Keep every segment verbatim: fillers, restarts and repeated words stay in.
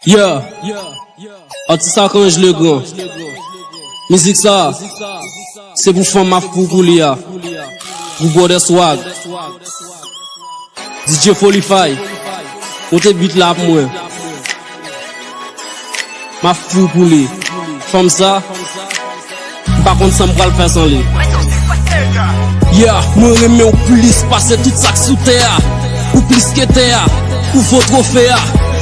Yeah, atis Archange Legrand. Mizik sa, se pou fanm ap fou pou li a. Pou Brother Swag, D J Folify, monte beat la pou mwen. M ap fou pou li. Fanm sa, m pa konn sa m pral fè san li. Yeah, mwen renmen w plis pase tout sa k sou tè a. Ou plis ke tè a, ou vo twofe a.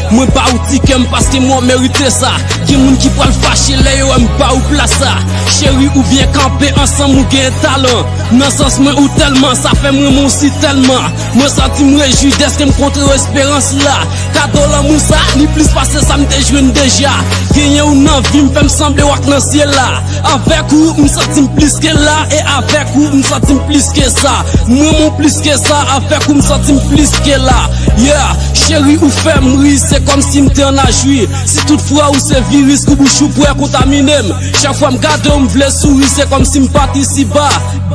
Mwen ba ou ti kè m paske mwen merite sa. Gen moun ki pral fache lè yo wè m ba ou plas sa. Cheri, ou byen kanpe ansanm, ou gen talan. Nan sans mwen ou tèlman, sa fè m renmen w si tèlman. Mwen santi m rejwi dèske m kontre w esperans la. Kado lanmou sa, li plis pase sa m te jwenn deja. Genyen ou nan vi m fè m sanble w ak nan syèl la. Avèk ou, m santi m plis ke la. E avèk ou, m santi m plis ke sa. M renmen w plis ke sa. Avèk ou, m santi m plis ke la. Yeah, cheri, ou fè m ri, se kòmsi m te ann ajwi. Si tout fwa ou se viris, kou bouch ou prè kontamine m. Chak fwa m gade w, m vle souri, se kòmsi m patisipa.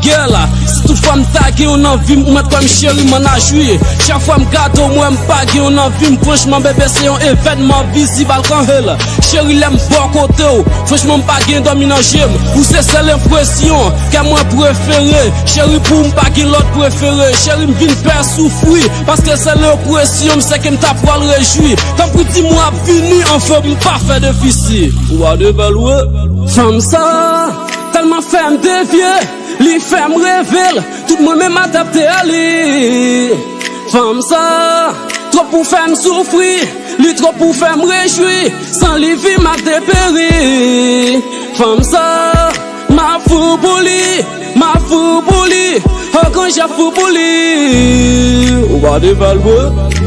Girl, si tout fwa m ta gen w nan vi m, ou mèt kwè m cheri, m ann ajwi. Chak fwa m gade w, m wè m pa gen w nan vi m. Franchman, bebe, se yon evènman vizib, Archange. Cheri, lè m bò kote w, franchman, m pa gen dòmi nan je m. Ou se sèl enpresyon kè mwen prefere. Cheri, pou w, m pa gen lòt prefere. Cheri, m vin fè soufri, paske sèl enpresyon m, se ke m ta pral rejwi. Tanpri, di m w ap vini, anfen, m pa fè defisi. Ou pa de bèl, wi. Fanm sa tèlman fè m devye, li fè m reve l, tout mwen menm adapte a li. Fanm sa twòp pou fè m soufri, li twòp pou fè m rejwi, san li vi m ap deperi. Fanm sa, m ap fou pou li, m ap fou pou li, Archange ap fou pou li. Ou pa de bèl, bro.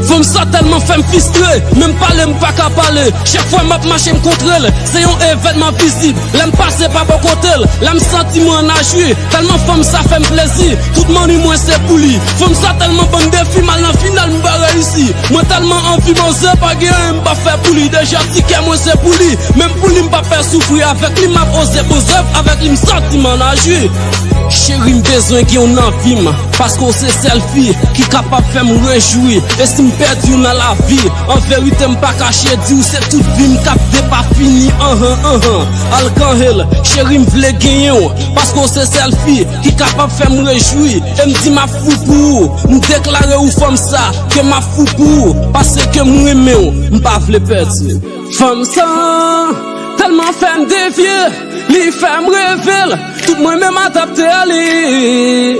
Fanm sa tèlman fè m fistre, menm pale m pa ka pale. Chak fwa m ap mache m kontre l, se yon evènman vizib. Lè m pase pa bò kote l, la m santi mwen ann ajwi. Tèlman fanm sa fè m plezi, tout manni mwen se pou li. Fanm sa tèlman ban m defi, m al nan final m pa reyisi. Mwen tèlman anvi manzè, pa gen anyen m pa fè pou li. Deja ti kè mwen se pou li, menm pou li m pa fè soufri. Avèk li m ap oze bon zèv, avèk li m santi m ann ajwi. Cheri, m bezwen gen w nan vi m. Paske w se sèl fi ki kapab fè m rejwi. E si m pèdi w nan lavi, an verite m pa kache di w se tout vi m k ap depafini. Anhan, anhan. Archange, cheri, m vle genyen w. Paske w se sèl fi ki kapab fè m rejwi. E m di m ap fou pou ou. M deklare ou fanm sa, ke m ap fou pou ou. Paske m renmen w, m pa vle pèdi w. Fanm sa tèlman fè m devye, li fè m reve l, tout mwen menm adapte a li.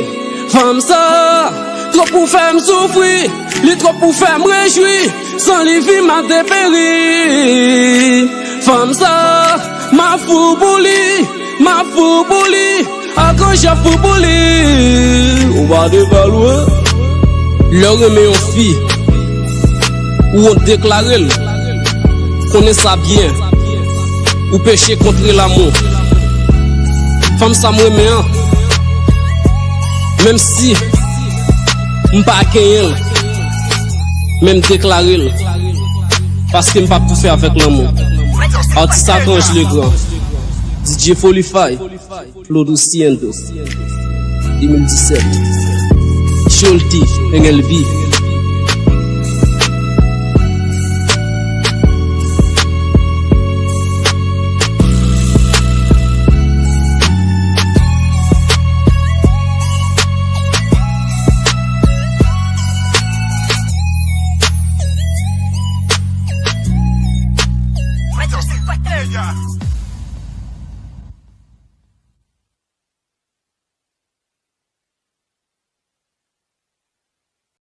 Fanm sa twòp pou fè m soufri, li twòp pou fè m rejwi, san li vi m ap deperi. Fanm sa, m ap fou pou li, m ap fou pou li, Archange ap fou pou li. Ou pa de bèl, wi. Lè w renmen yon fi, ou wont deklare l. Konnen sa byen, ou peche kontre lanmou. Fanm sa m renmen an, menm si m pa genyen l, men m deklare l, paske m p ap toufe avèk lanmou. Atis Archange Legrand, D J Folify, Flodouciendo, de mil disèt. Jolty, N L B.